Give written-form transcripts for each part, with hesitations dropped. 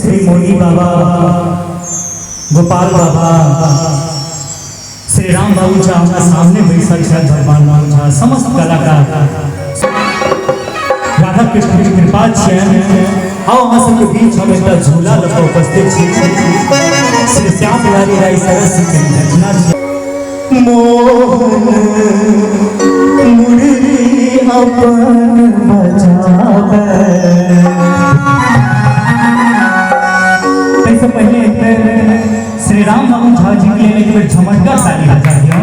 श्री मोनी बाबा, गोपाल बाबा, श्री राम बाबू झा हमरा सामने बैसल छथि, भगवान बाबू झा, समस्त कलाकार, राधा कृष्ण के कृपा छियनि। आउ अहाँ सबके बीच हम एकटा झूला लऽ कऽ उपस्थित छी। श्री श्याम बिहारी राय सरस जी के रचना छै। मोहन मुरली अपन बजाबै। ताहिसँ पहिने एक बेर श्री राम बाबू झा जी के लेल एक बेर झमटगर ताली बजा दियौ।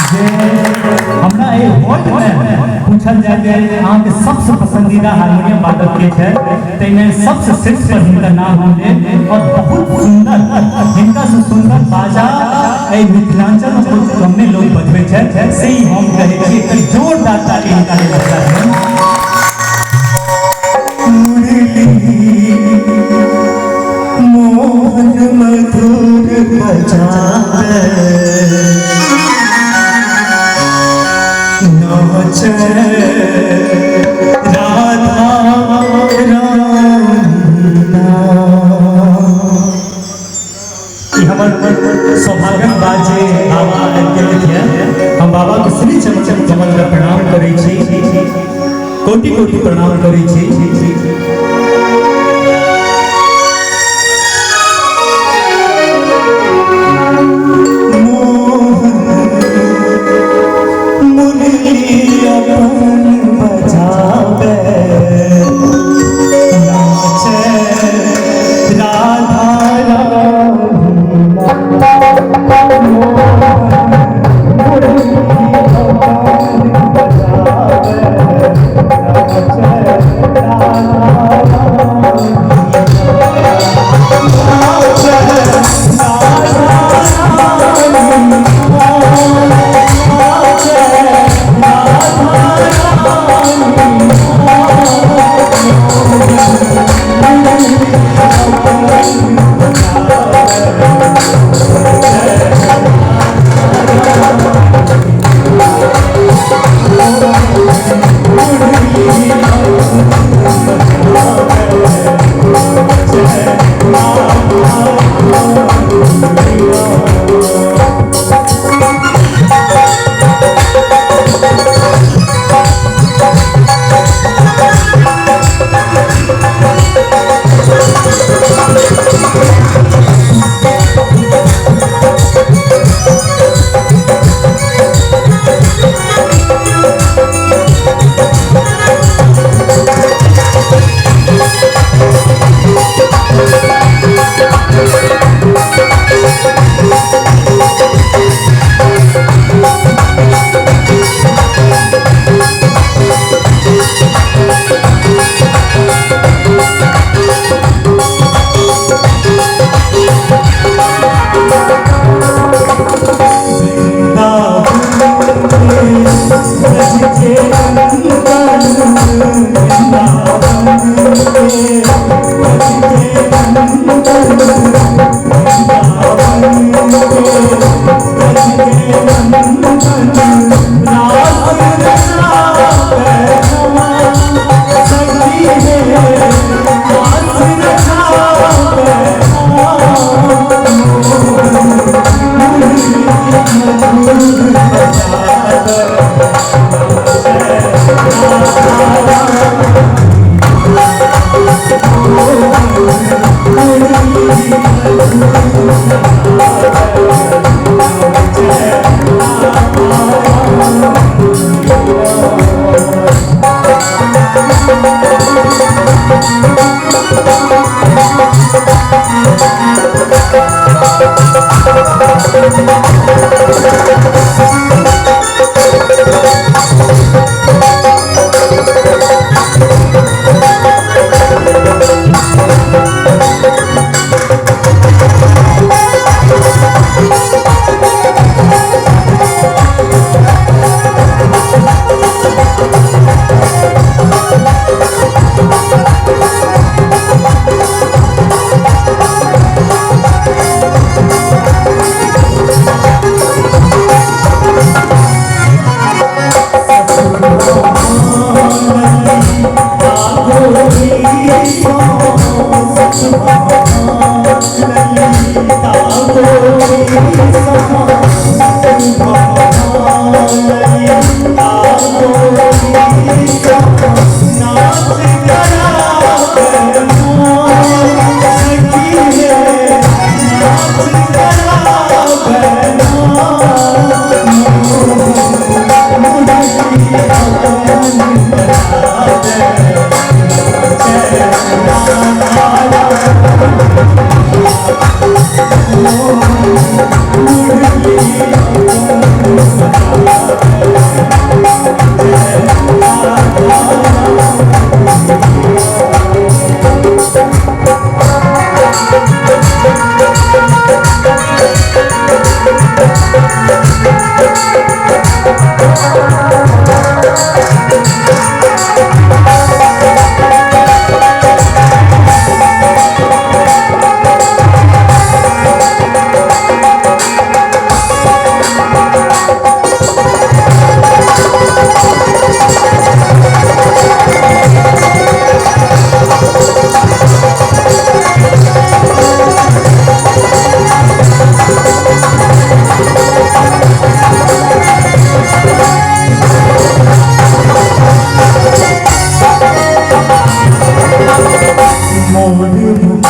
जे हमरा एहि हॉलमे पूछल जाय जे अहाँके सबसँ पसंदीदा हारमोनियम वादक के छै, ताहिमे सबसँ शीर्ष पर हिनकर नाम हम लेब। और बहुत सुंदर, हिनका से सुंदर बाजा एहि मिथिलांचल में बहुत कमे लोग बजबै छथि, से ही हम कहै छी। एकटा जोरदार ताली हिनका लेल बजा दियौ। मुरली मोहन मधुर बजावे, नाचे राधा रानी ना। ई हमर सौभाग्यक बात जे बाबा आबि गेलथि ये। हम बाबा के श्री चरण कमल के प्रणाम करै छी, कोटि कोटि प्रणाम करै छी। मोहन मुरली अपन बजावे, नाचे राधा रानी ना। मोहन मुरली अपन बजावे, नाचे राधा रानी ना। नाचे राधा रानी ना। नाचे राधा रानी ना। मोर मुकुट।